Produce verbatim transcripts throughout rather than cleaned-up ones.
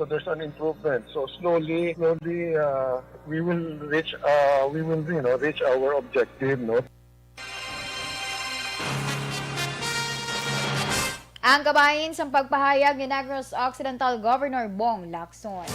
So there's an improvement. So slowly, slowly, uh, we will reach, uh, we will, you know, reach our objective, no? Ang kabahin sang pagpahayag ni Negros Occidental Governor Bong Lacson.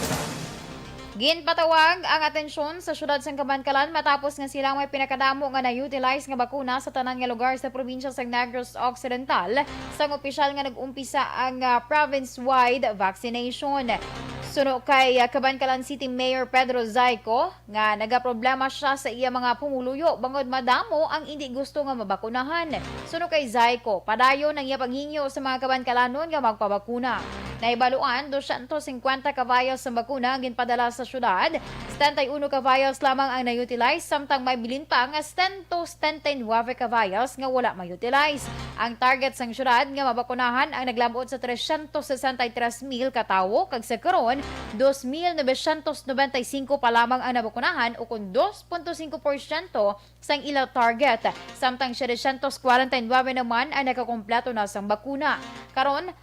Ginpatawag ang atensyon sa siyudad sang Kabankalan matapos nga sila may pinakadamo nga na-utilize nga bakuna sa tanan nga lugar sa probinsya sang Negros Occidental, sang opisyal nga nag-umpisa ang, ah, province-wide vaccination. Suno kay, ah, Kabankalan City Mayor Pedro Zayco, nga nagaproblema sia sa iya mga pumuluyo bangod madamo ang indi gusto nga mabakunahan. Suno kay Zayco, padayon ang iya paghingyo sa mga Kabankalanon nga magpabakuna. Nahibaluan, dosyentos singkwenta ka vials sang bakuna ang ginpadala sa siyudad, setenta y uno ka vials lamang ang na-utilize, samtang may bilin pa nga sento setenta y nuebe ka vials nga wala ma-utilize. Ang target sang siyudad nga mabakunahan ang naglab-ot sa tresyentos sesenta y tres mil ka tawo, kag sa karon, dos mil novecientos nobenta y singko pa lamang ang nabakunahan, ukon dos punto singko porsyento sang ila target, samtang setecientos kwarenta y nuebe naman ang nakakompleto na sang bakuna. Karon,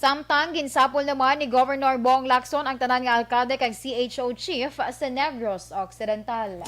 samtang ginsapol naman ni Governor Bong Lacson ang tanan nga alkalde kag C H O chief sa Negros Occidental.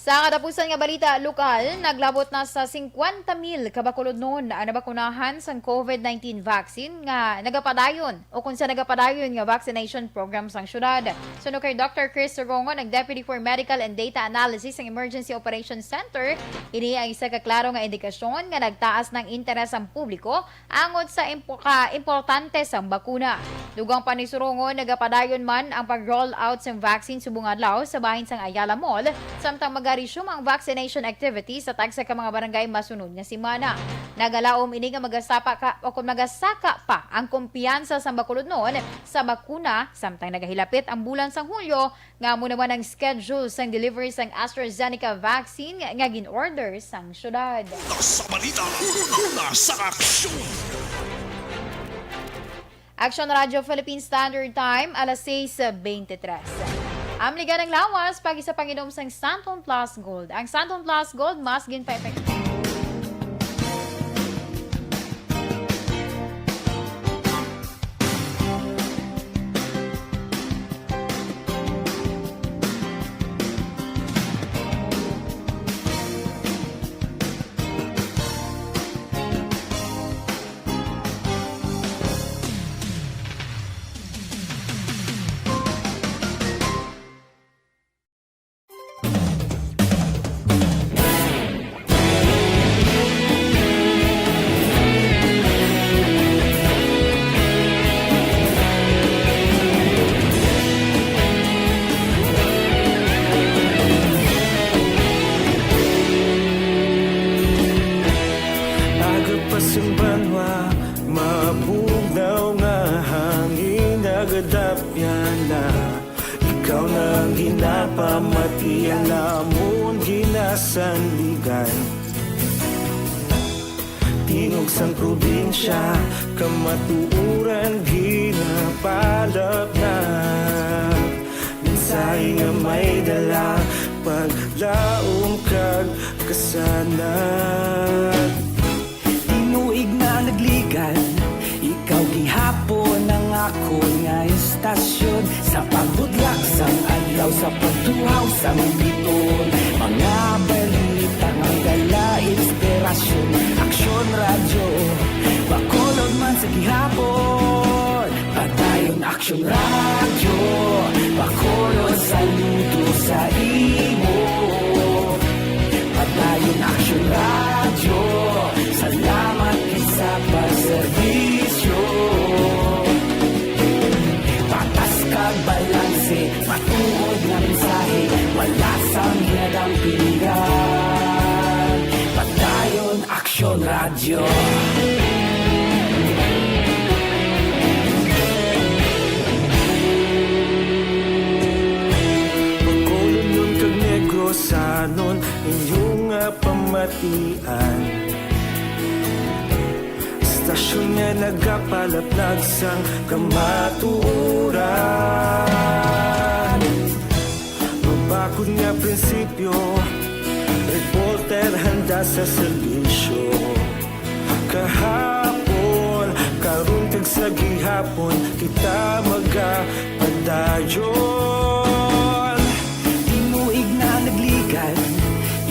Sa katapusan nga balita lokal, naglabot na sa singkwenta mil ka Bacolodnon ang nabakunahan sang COVID nineteen vaccine nga nagapadayon o kon sa nagapadayon nga vaccination program sang syudad. Suno kay Doctor Chris Surongon, ang Deputy for Medical and Data Analysis sang Emergency Operations Center, ini ang isa ka klaro nga indikasyon nga nagtaas ng interes ang publiko angot sa impo-, ka importante sang bakuna. Dugang pa ni Surongon, nagapadayon man ang pag-roll out sang vaccine subong adlaw sa bahin sang Ayala Mall, samtang magaresume ang vaccination activities sa tagsa ka mga barangay masunod nga semana. Nagalaom ini nga magasapa ka o kon magasaka pa ang kumpiyansa sang Bacolodnon sa bakuna, samtang nagahilapit ang bulan sang Hulyo, nga amo naman ang schedule sang delivery sang AstraZeneca vaccine nga gin-order sang syudad. Sa balita, una sa aksyon. Aksyon Radyo Philippine Standard Time, alas sais beintitres. Amligan ang lawas pag-isa panginom sang Santon Plus Gold. Ang Santon Plus Gold mas ginpa-epektibo. Aga pa sang banwa, mabugnaw nga hangin nagadapyan na. Ikaw na ang ginapamati, ang amon ginasandigan. Tingog sang probinsya, kamatuoran ginapalapnap. Mensahe nga may dala, paglaom kag kasanag. Tinuig na nagligan, ikaw gihapon ang akon nga istasyon. Sa pagbudlak sang adlaw, sa pagtuhaw sang biton, mga balita nga dala inspirasyon. Aksyon Radyo, Bacolod man sa gihapon. Padayon Aksyon Radyo, Bacolod, saludo sa imo. Padayon Aksyon Radyo, salamat gid sa pagserbisyo. Patas kag balanse, matuod nga mensahe, wala sang ginadampingan. Padayon Aksyon Radyo. Bacolodnon kag Negrosanon, inyo nga pamatian. Istasyon nga nagapalapnag sang kamatuoran. Mabakod nga prinsipyo, Walter handa sa serbisyo. Kahapon, karon kag sa gihapon, kita magapadayon. Tinuig na nagligan,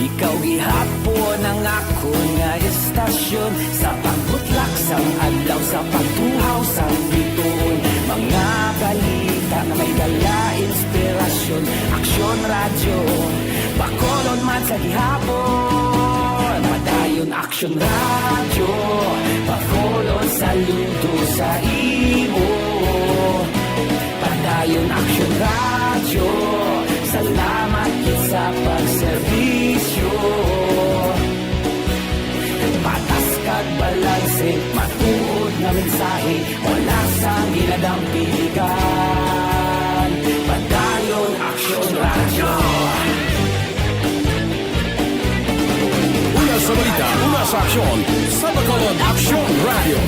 ikaw gihapon ang akon nga estasyon. Sa pagbutlak sang adlaw, sa pagtuhaw sang bituon, mga balita nga may dala inspirasyon. Aksyon Radyo, Bacolod man sa gihapon. Padayon Aksyon Radyo, Bacolod saludo sa imo. Padayon Aksyon Radyo, salamat gid sa pagserbisyo. Patas kag balanse, matuod nga mensahe, wala sang ginadampigan. Padayon Aksyon Radyo. Una sa balita, una sa aksyon, sa Bacolod Aksyon Radyo.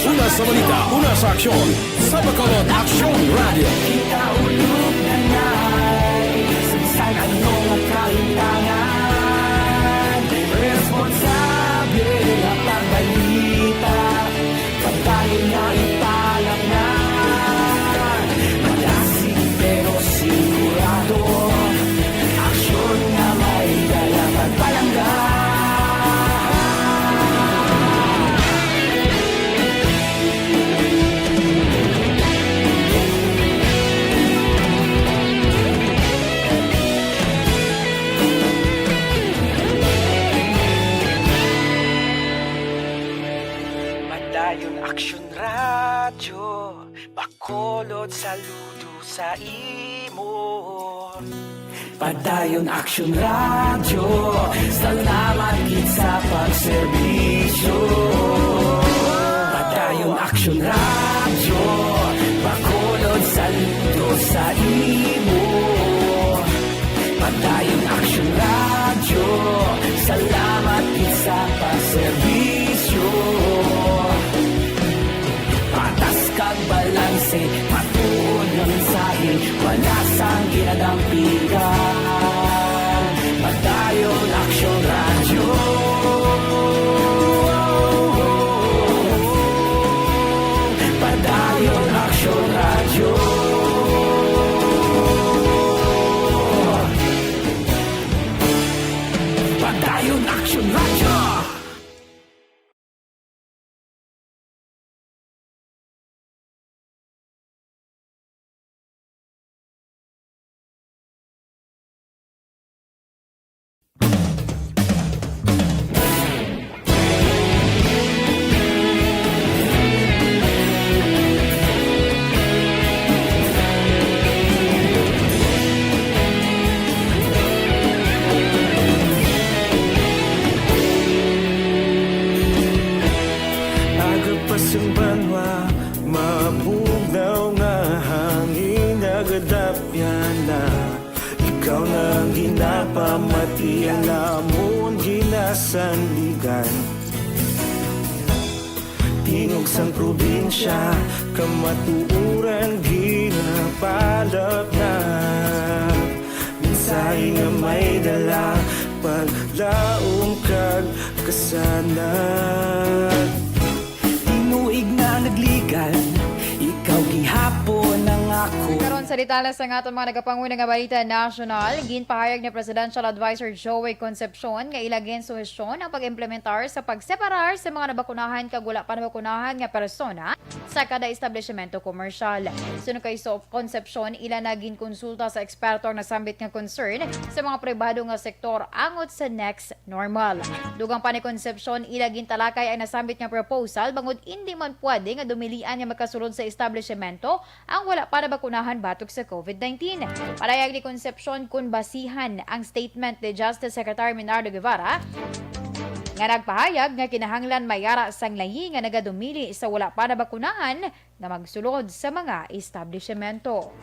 Una sa balita, una sa aksyon, sa Bacolod Aksyon Radyo. Kita ulog na nai, sa bisan ano nga kahintangan, responsable nga pagbalita, pagbalita nga ipalangnan. Madasig pero sigurado, aksyon nga may dala pagpalangga. Padayon Aksyon Radyo, Bacolod saludo sa imo. Padayon Aksyon Radyo, salamat gid sa pagserbisyo. Padayon Aksyon Radyo, Bacolod saludo sa imo. Padayon Aksyon Radyo, salamat gid sa pagserbisyo. Patas kag balanse, matuod nga mensahe, wala sang ginadampigan. Padayon Aksyon Radyo. Padayon Aksyon Radyo. Padayon Aksyon Radyo. Aga pa sang banwa, mabugnaw nga hangin nagadapyan na. Ikaw na ang ginapamati, ang amon ginasandigan. Tingog sang probinsya, kamatuoran ginapalapnap. Mensahe nga may dala, paglaom kag kasanag. Tinuig na nagligan, ikaw gihapon ang ako. Karon sa detalye sa aton mga nagapanguna nga balita nasyonal, ginpahayag ni Presidential Advisor Joey Concepcion nga ila ginsuhestyon ang pag-implementar sa pagseparar sa mga nabakunahan kag wala pa nabakunahan nga persona sa kada establishmento komersyal. Suno kay Sof Concepcion, ila na ginkonsulta sa eksperto ang nasambit nga concern sa mga pribado nga sektor angot sa next normal. Dugang pa ni Concepcion, ila gintalakay ang nasambit nga proposal bangod indi man pwede nga dumilian nga makasulod sa establishmento ang wala pa nabakunahan batok sa COVID nineteen. Parayag ni Concepcion, kun basihan ang statement ni Justice Secretary Menardo Guevara nga nagpahayag nga kinahanglan may ara sang layi nga nagadumili sa wala pa nabakunahan nga magsulod sa mga establishmento.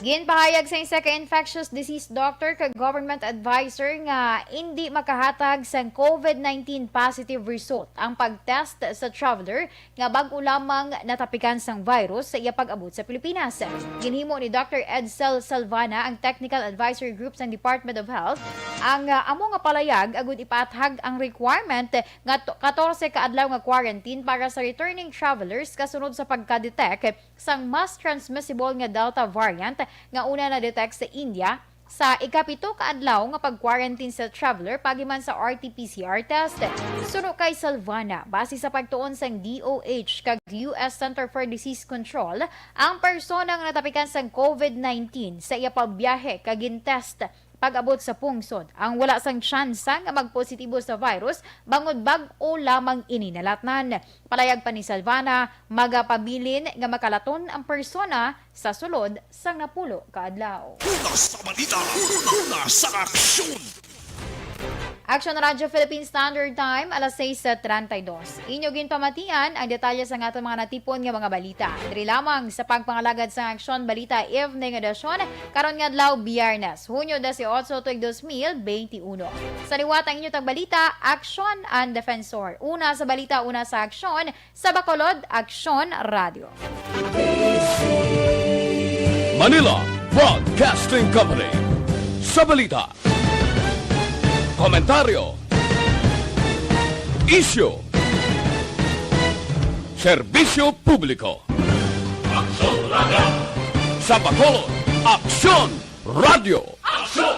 Ginpahayag sa isa ka infectious disease doctor kag government advisor nga indi makahatag sang COVID nineteen positive result ang pag-test sa traveler nga bag-o lamang natapikan sang virus sa iya pag-abot sa Pilipinas. Ginhimo ni Doctor Edsel Salvana, ang technical advisory group sang Department of Health, ang, ah, amo nga palayag agud ipaathag ang requirement nga to-, katorse ka adlaw nga quarantine para sa returning travelers kasunod sa pagka-detect sang mas transmissible nga Delta variant nga una na-detect sa India sa ikapito ka adlaw nga pag-quarantine sa traveler paagi man sa R T P C R test. Suno kay Salvana, base sa pagtuon sang D O H kag U S Center for Disease Control, ang persona nga natapikan sang COVID nineteen sa iya pagbiyahe kag gin-test pag-abot sa pungsod ang wala sang tsansa nga magpositibo sa virus bangod bag-o lamang ini nalatnan. Palayag pa ni Salvana, magapabilin nga makalaton ang persona sa sulod sang napulo ka adlaw. Una sa balita, una sa aksyon. Aksyon Radyo Philippine Standard Time, alas sais treinta y dos. Inyo ginpamatian ang detalye sang aton mga natipon nga mga balita. Diri lamang sa pagpangalagad sang Aksyon Balita Evening Edition, karon nga adlaw, Biyernes, Hunyo dieciocho, tuig dos mil veintiuno. Sa liwat ang inyo tagbalita, Aksyon and Defensor. Una sa balita, una sa aksyon, sa Bacolod, Aksyon Radio. Manila Broadcasting Company. Sa balita, komentaryo, isyu, serbisyo publiko. Aksyon Radio. Sa Bacolod, Aksyon Radio. Aksyon